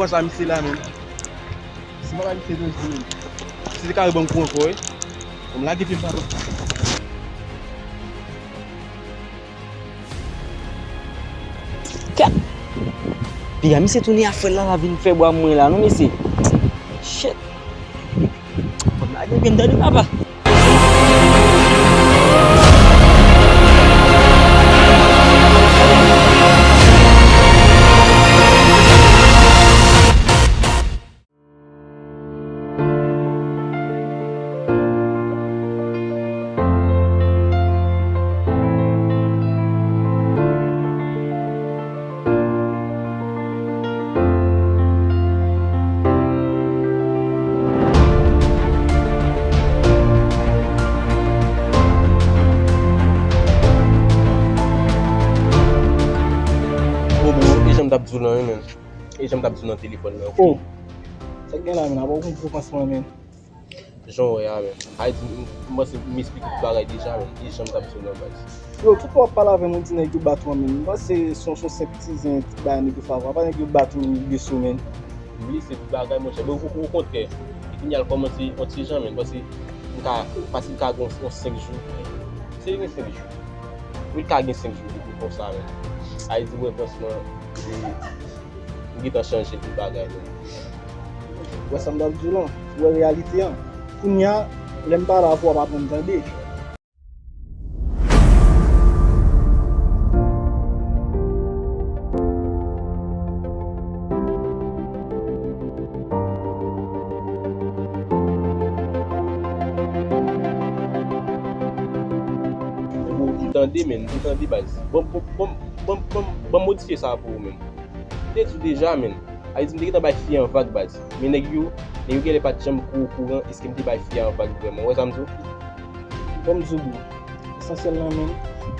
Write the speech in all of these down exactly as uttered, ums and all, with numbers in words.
Wè sa misye la menm. Si m pa bay misye twenty menm. Si se kare ban m kou ankò wi. Bon, m lage pye m pa. Kèt! Piga, misye tounen a frè l la, la vin fè bwa mwen la, non, mesye. Shit! Bon, lage pye m tande, papa. Bon, bon, e jan m t ap di w lan, wi, men. E jan m t ap di w nan telefòn nan. Oh! Sa k gen la, men, apa w konn gwo pansman, men? Jan w wè a, men. Ayiti, m, m panse m esplike tout bagay deja, men. E jan m t ap di w nan baz. Yo, tout lè w ap pale avè m, ou di nèg yo bat ou an, men. M panse se yon, se yon senp ti zen, ti bagay nèg yo fè avè w. Apa nèg yo bat ou, men, blese tout bagay, monchè. Men o, o, okontrè, e kounye a l kòmanse yon ti jan, men. Paske m ka, paske m ka gen yon, yon senk jou. Se yon senk jou. Wi, l ka gen senk jou depi konsa, men. Ayiti, mwen, franchman, e, m gentan chanje tout bagay, men. Ou wè sa m t ap di w lan? Ou wè reyalite an? Kounye a, lè m pale avè w, w ap aprann tande. Ou, ou tande, men, ou tande, baz. Bon, bon, bon, bon, bon, bon, modifye sa pou ou, men. M te di w deja, men. Ayiti, m te gentan bay fi an vag, baz. Men nèg yo, nèg yo genlè pa t janm kou-, okouran èske m te bay fi an vag vrèman. Ou wè sa m di w? Bon, m di w, bro. Esansyèl lan, men,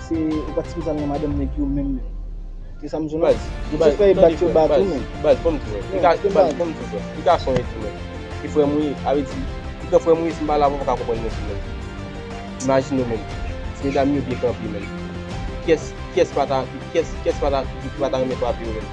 se ou pa t sipoze al nan madanm nèg yo menm, menm. Se sa m di w, non? Baz, baz, tande frè m, baz, baz, ban m di w, frè. Li ka, baz, ban m di w, frè. Li gason e tou, men. E frè m ou ye, sa vle di, li ka frè m ou ye, si m pale avè w, ou pa konprann mwen tou, men. Imajine w menm. Si medam yo byen kanpe, men. Kiyès, kiyès pa ta, kiyès, kiyès pa ta, pa ta renmen frape yo menm?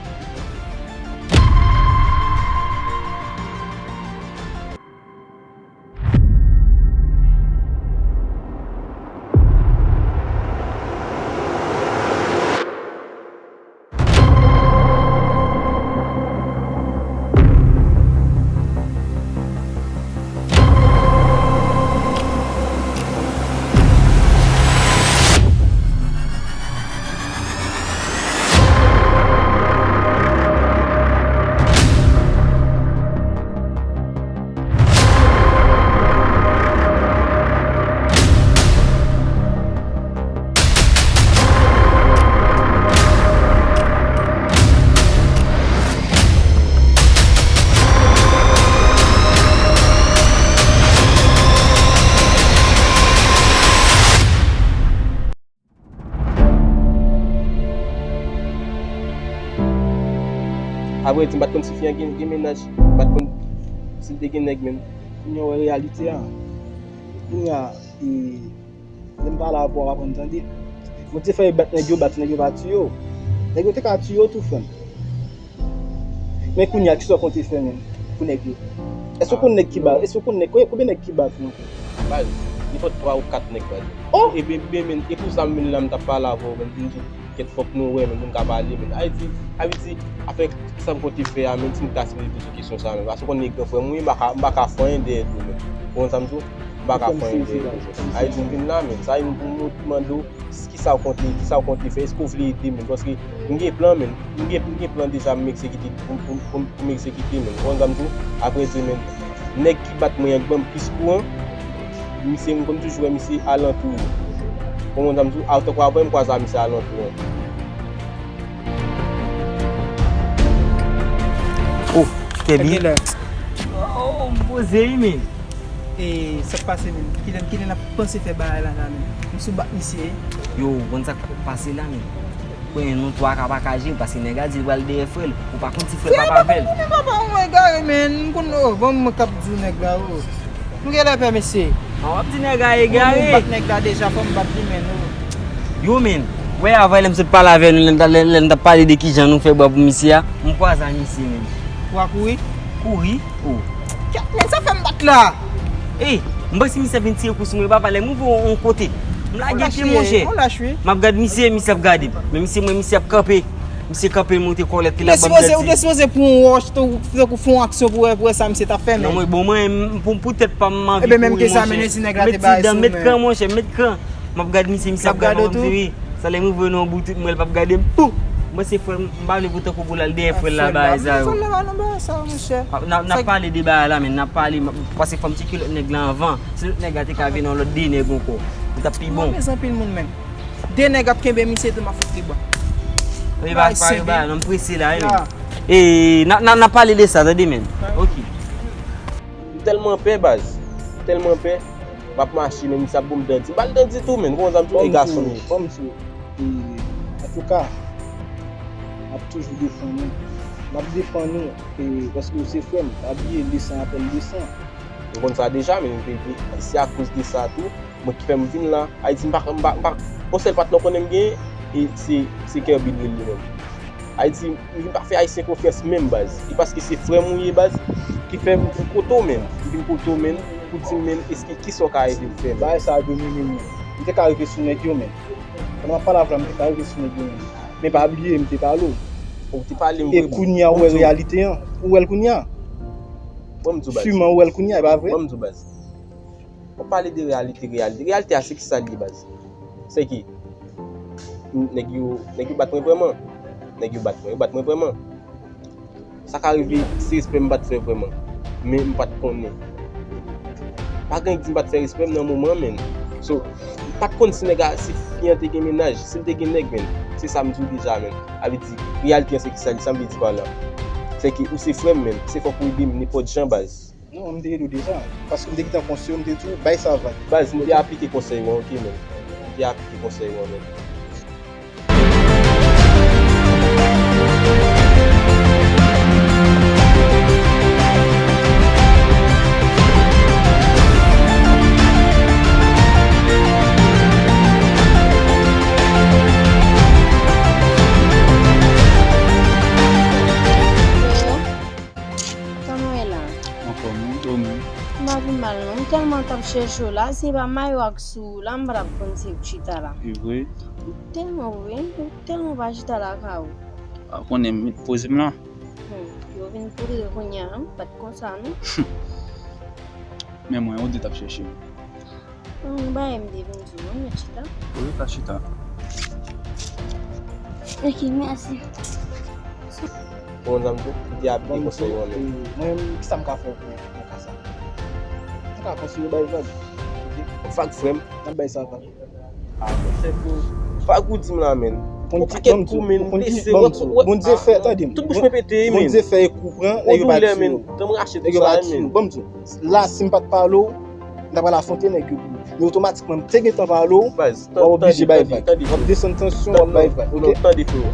Avrèdi, m pa t konn si fi an gen, gen mennaj, m pa t konn si l te gen nèg menm. Kounye a w wè reyalite a. Kounye a, e, lè m pale avè w, w ap aprann tande. Bon, te fè yo bat nèg yo, bat nèg yo pa tiye w. Nèg yo te ka tiye w tou, frè m. Men kounye a, kisa w konte fè menm pou nèg yo? Èske w konn nèg ki bat? Èske w konn nèg, konbyen nèg ki bat nou? Baz, nenpòt twa ou kat nèg, baz. Oh! E ben, ben, men, e pou sa m vin la, m t ap pale avè w, men, m di w, kèt, fòk nou wè, men, pou n ka pale, men. Ayiti, Ayiti, afè sa m konte fè a, men, si m ka esplike sou kesyon sa, men. Paske w konn nèg gran frè m, wi, m pa ka, m pa ka fè anyen dèyè do, men. Ou konn sa m di w? M pa ka fè anyen dèyè do, men. Ayiti, m vin la, men. Sa, m, m, m mande w, kisa w konte, kisa w konte fè? Èske w vle ede m, men? Paske m gen plan, men. M gen, m gen plan deja, m egzekite, pou, pou, pou, pou m egzekite, men. Ou konn sa m di w? Apre di, men, nèg ki bat mwen an ban m plis kou an, misye, m konn toujou wè misye alantou yo. Ou konn sa m di w? A, tankou avè m kwaze a misye alantou an. Oh, Kèbi. Oh, m poze wi, men. E, sa k pase menm? Kilè, kilè n ap panse fè bagay la, la menm? M sou bak misye. Yo, ou konn sa k pase la menm? Premye nou twa ka pa ka jere, paske nèg la di l pral dèyè frè l. Ou pa konn si frè l pa avè l. Frè l pa konn papa, ou egare, men. M konn, oh, bon, mwen k ap di w nèg la, oh. Nou genlè pè, mesye. An, w ap di nèg la egare. Mwen bat nèg la deja, fò m bat li, men, oh. Yo, men, wè, avan lè m sot pale avè nou, lè n t ap, lè, lè n t ap pale de kijan nou fè bwa pou misye a, m kwaze a misye, men. Ou a kouri? Kouri? Oh. Kèt, men sa fè m bat la. Ey, m panse misye ap vin tire kou sou mwen, papa, lè m rive yon kote. M lage pye, monchè. M ap gad misye, misye ap gade m. Men misye, mwen, misye ap kanpe. Misye kanpe, l monte kòlèt, li ap ban m tèt. Ou te sipoze pran yon wòch, tankou fè yon aksyon pou wè, pou wè sa misye t ap fè, men. Non, mwen, bon, mwen, m, pou, pou tèt pa m, m anvi kouri, monchè. Ebyen, menm ke sa, men, si nèg la te bay sou mwen. Met ti dan, met kran, monchè, met kran. M ap gad misye, misye ap gade m, m ap di wi. Sa lè m rive nan yon boutik, m wè l p ap gade m. Pou! M panse frè m, m pa vle pou tankou pou l al dèyè frè l la, bagay sa yo. N ap, n ap pale de bagay la, men n ap pale, m ap, paske fò m tcheke lòt nèg la anvan. Si lòt nèg la te ka vin nan lòt de nèg ankò, li t ap pi bon. Mwen bezwen anpil moun, men. De nèg ap kenbe misye tou, m ap fout li bwa. Wi, bagay serye, non, m prese la, wi, men. E, n a, n a, n a pale de sa, tande, men. Ok. M tèlman pè, baz. M tèlman pè. M ap mache, men misye ap ban m dandi. M ba l dandi tou, men. Ou konn sa m di w, e gason m ye. Ban m di w, e, antouka, m ap toujou defann ou. M ap defann ou, e, paske w se frè m. Pa bliye, lesan apèl lesan. M konn sa deja, men m te di, se akoz de sa tou, mwen ki fè m vin la. Ayiti, m pa, m pa, m pa, yon sèl patnè w konnen m genyen, e se, se Kerby l rele li menm. Ayiti, m vin pa fè Ayisyen konfyans menm, baz. E paske se frè m ou ye, baz, ki fè m vin kote w menm. M vin kote w menm, pou di m menm, èske kisa w ka ede m fè menm? Bagay sa a domine m, menm. M te ka rive sou nèg yo, menm. Pandan m ap pale avè w la, m te ka rive sou nèg yo, menm. Men pa bliye, m te pale w. Ou te pale m vre, bon. E kounye a, ou wè reyalite an. Ou wè l kounye a. Bon, m di w, baz. Siman, ou wè l kounye a, e pa vre? Bon, m di w, baz. W ap pale de reyalite, reyalite. Reyalite a, se ki sa l ye, baz? Se ki, nèg yo, nèg yo bat mwen vrèman. Nèg yo bat mwen, yo bat mwen vrèman. Sa ka rive, se respè m pa t fè vrèman. Men m pa t konnen. Pa gen ki di m pa t fè respè m nan moman an, menn. So, m pa t konn si nèg la, si fi an te gen mennaj, si l te gen nèg, menn. Se sa m di w deja, menn. A vle di, reyalite an se ki sa l ye, sa m vle di pa la. Se ki ou se frè m, menn. Se fòk ou ede m nenpòt jan, baz. Non, m te ede w deja. Paske m te gentan konseye w, m te di w, bay sa vag. Baz, m te aplike konsèy ou an, ok, menn. M te aplike konsèy ou an, menn. Kòman w ye la? Anfòm, wi, ou menm? M pa pi mal, non. M tèlman t ap chèche w la, si se pa mayo ak sou la, m pa t ap konn si w chita la. E vre? Ou tèlman, wi, ou tèlman pa chita lakay ou. A, konnen m met poze m la. Hmm, yo vin kouri kounye a, non? Pa t konsa, non? Men mwen, ou di t ap chèche m. Yon bagay m te vin di w, non, met chita. Wi, ka chita. Ok, mèsi. Bon, zanmi, m te aplike konsèy ou an, menn. Mwen, kisa m ka fè pou, pou ka sa? M ka kontinye bay vag. Ok? Vag, frè m. N ap bay sa vag. Ah, monchè, pou vag ou di m la, menn. Yon pakèt kou, menn, blese, wè, wè, Bondye fè, tande m. Tout bouch mwen pete, menn. Bondye fè e kou pran, nèg yo pa tiye w. Nèg yo pa tiye w. Ban m di w. La, si m pa t pale w, m ta pral afwonte nèg yo pou ou. Men otomatikman, m te gentan pale w, w ap oblije bay vag. W ap desann tansyon, w ap bay vag, ok? Non, tande, freo.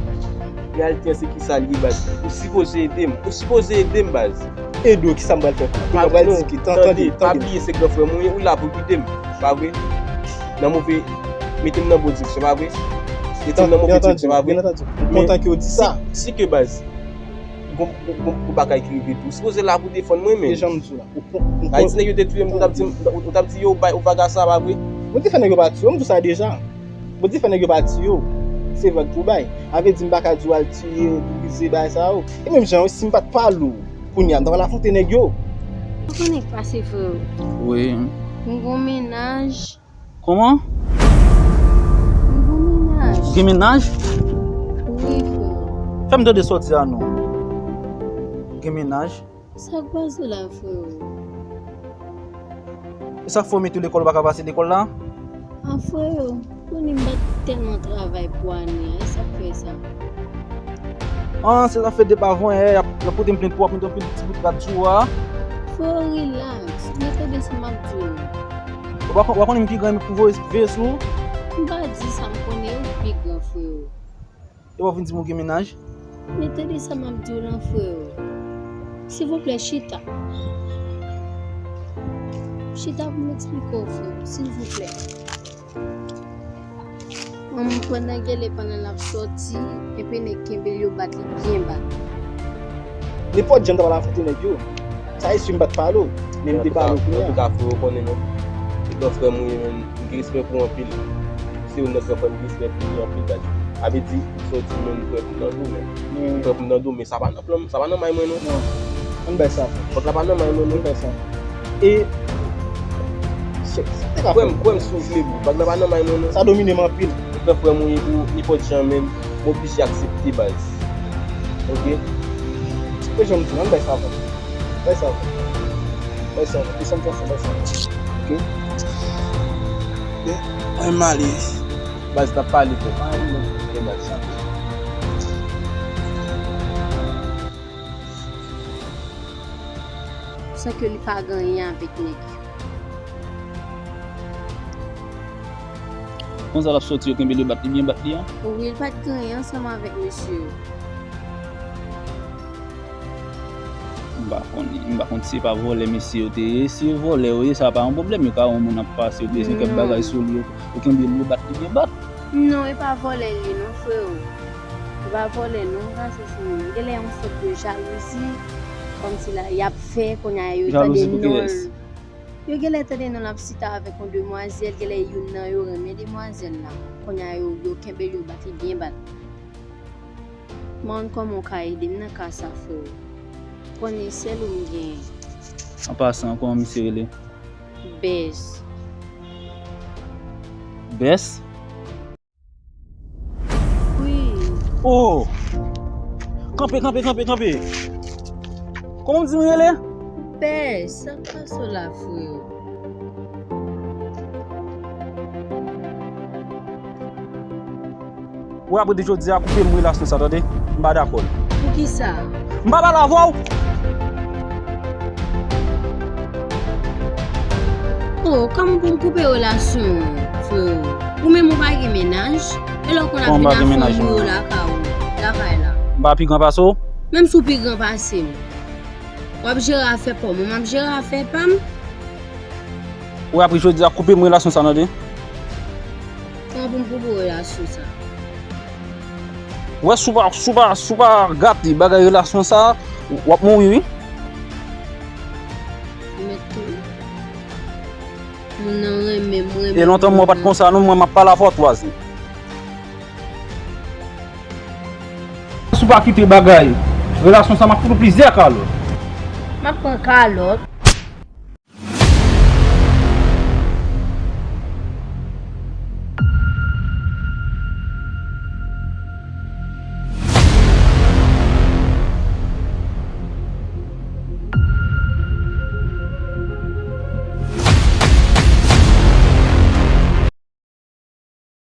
Reyalite an se kisa l ye, baz. Ou sipoze ede m. Ou sipoze ede m, baz. Ede w, kisa m pral fè pou ou? Kounye a w pral di ki, tande, tande, pa bliye se gran frè m ou ye, ou la pou gide m, pa vre? Nan move, mete m nan bon direksyon, pa vre? Mete m nan move direksyon, pa vre? Byen antandi, m kontan ke w di sa. Si, si ke, baz, gon, gon, gon, gon bagay ki rive tou. Ou sipoze la pou defann mwen, men. E jan m di w la. Ou, ou, ou, Ayiti nèg yo te touye m, ou t ap di, ou, ou t ap di yo, bay, ou pa ka sa, pa vre? Bondye fè nèg yo pa tiye w, m di w sa deja. Bondye fè nèg yo pa tiye w. Se vag pou bay. A vle di m pa ka di w al tiye, brize, bagay sa yo. E menm jan, si m pa t pale w, kounye a, m ta pral afwonte nèg yo. Ou konnen k pase, freo. Wi. M gon mennaj. Kòman? M gen mennaj. Gen mennaj? Wi, freo. Fè m tande sa w di a non. Gen mennaj? Sa k pase la, freo? E sa k fè w mete w lekòl, ou pa ka pase lekòl la? A, freo, konnen m pa t tèlman travay pou ane a, e sa k fè sa. An, se zafè de pavon, eh, y ap, y ap pote m plent pou w ap met anpil ti bout rad sou ou a. Freo, relax. Men tande sa m ap di w. Ou pa kon-, ou pa konnen m pi gran, m pou voye veye sou ou? M pa di sa, m konnen ou pi gran, freo. Epi w ap vin di m ou gen mennaj? Men tande sa m ap di w lan, freo. Silvouplè, chita. Chita pou m eksplike w, freo, silvouplè. Yon moun pran nan gèlè pandan l ap sòti, epi nèg kenbe l, yo bat li byen bad. Nenpòt jan m ta pral afwonte nèg yo. Sa e si m pa t pale w, men m te pale w kounye a. Antouka, frè, ou konnen non. Se gran frè m ou ye, men m gen respè pou ou anpil. Se youn nan gran frè m gen respè pou li anpil, gad. Sa vle di, ou soti, men m prè pou m nan do, men. M prè pou m nan do, men sa pa nan plan m, sa pa nan may mwen non. Non. Ann bay sa. Fòk la pa nan may mwen non. Ann bay sa. E se, se te ka fè. Kwè m, kwè m si w vle, bro. Bag la pa nan may mwen non. Sa domine m anpil. Gran frè m ou ye, bro, nenpòt jan menm, m oblije aksepte, baz. Oke? E jan m di, ann bay sa, bro. Bay sa, bro. Bay sa, bro. Desann tansyon, bay sa. Oke? Oke. Ann m ale. Baz, n ap pale, bro. Pa ale non. Oke, baz. San ke li pa gen anyen avèk nèg yo. Konsa l ap soti, yo kenbe l, yo bat li byen, bat li an. Wi, li pa t gen anyen ansanm avèk mesye yo. M pa konn, m pa konn si se pa vòlè mesye yo te ye. Si se vòlè yo ye, sa pa yon pwoblèm. Yo ka wè yon moun ap pase, yo peze kèk bagay sou li, yo, yo kenbe l, yo bat li byen, bat. Non, e pa vòlè li ye non, freo. E pa vòlè non, m ka sou sou li. Genlè yon sòt de jalouzi, kòmsi la, y ap fè, kounye a yo tande non l. Yo genlè tande non l ap sita avèk yon demwazèl, genlè youn nan yo renmen demwazèl la. Kounye a yo, yo kenbe l, yo bat li byen bat. Mwen, kòman w ka ede m nan ka sa, freo? Konnen sèl ou m genyen. An pasan, kòman misye rele? Bès. Bès? Wi. Oh! Kanpe, kanpe, kanpe, kanpe! Kòman w di m rele? Bès, sa k pase w la, freo? Ou ap rete jodi a koupe m relasyon sa, tande? M pa dakò l. Poukisa? M pa pale avè w! Oh, kòman pou m koupe relasyon an, freo? Ou menm ou pa gen mennaj? E lè w konn ap vin ap fè yon biro lakay ou, lakay la? M pa pi gran pase w? Menm si w pi gran pase m. W ap jere afè pa w, mwen m ap jere afè pa m. Ou ap jodi a koupe m relasyon sa, tande? Kòman pou m koupe w relasyon sa? Wè, si w pa, si w pa, si w pa gate bagay relasyon sa, w ap mouri, wi. Mèt tou. Moun nan renmen m, renmen m. E lontan mwen pa t konsa, non, mwen m ap pale avè w twa zi. Si w pa kite bagay relasyon sa, m ap fout ou plizyè kalòt. M ap pran kalòt.